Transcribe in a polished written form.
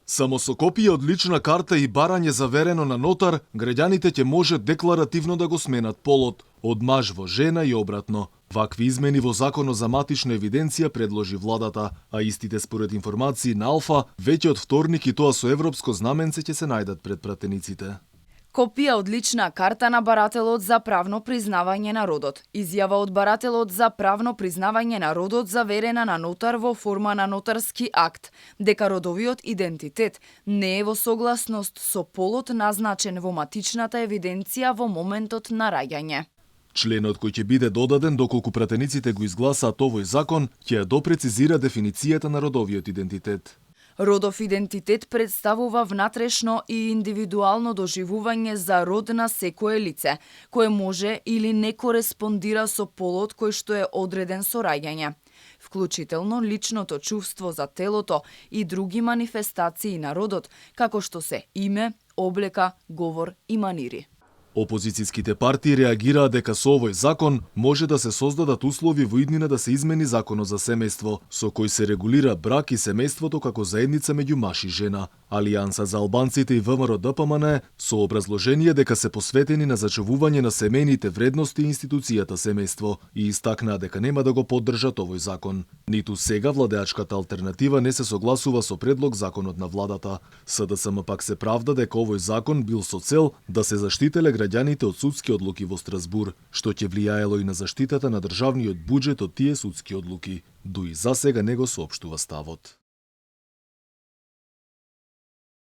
Само со копија од лична карта и барање заверено на нотар, граѓаните ќе може декларативно да го сменат полот од маж во жена и обратно. Вакви измени во Законот за матична евиденција предложи владата, а истите според информации на Алфа, веќе од вторник и тоа со европско знаменце ќе се најдат пред пратениците. Копија од лична карта на барателот за правно признавање на родот. Изјава од барателот за правно признавање на родот заверена на нотар во форма на нотарски акт, дека родовиот идентитет не е во согласност со полот назначен во матичната евиденција во моментот на раѓање. Членот кој ќе биде додаден доколку пратениците го изгласаат овој закон, ќе ја допрецизира дефиницијата на родовиот идентитет. Родов идентитет представува внатрешно и индивидуално доживување за род на секое лице, кое може или не кореспондира со полот кој што е одреден со раѓање, вклучително личното чувство за телото и други манифестации на родот, како што се име, облека, говор и манири. Опозицијските партии реагираа дека со овој закон може да се создадат услови во иднина да се измени Законот за семејство, со кој се регулира брак и семејството како заедница меѓу маж и жена. Алијанса за албанците и ВМРО-ДПМН со образложение дека се посветени на зачувување на семејните вредности и институцијата семејство и истакнаа дека нема да го поддржат овој закон. Ниту сега владеачката алтернатива не се согласува со предлог законот на владата. СДСМ пак се правда дека овој закон бил со цел да се заштителе граѓаните од судски одлуки во Страсбур, што ќе влијаело и на заштитата на државниот буџет од тие судски одлуки. Дуи засега не го соопштува ставот.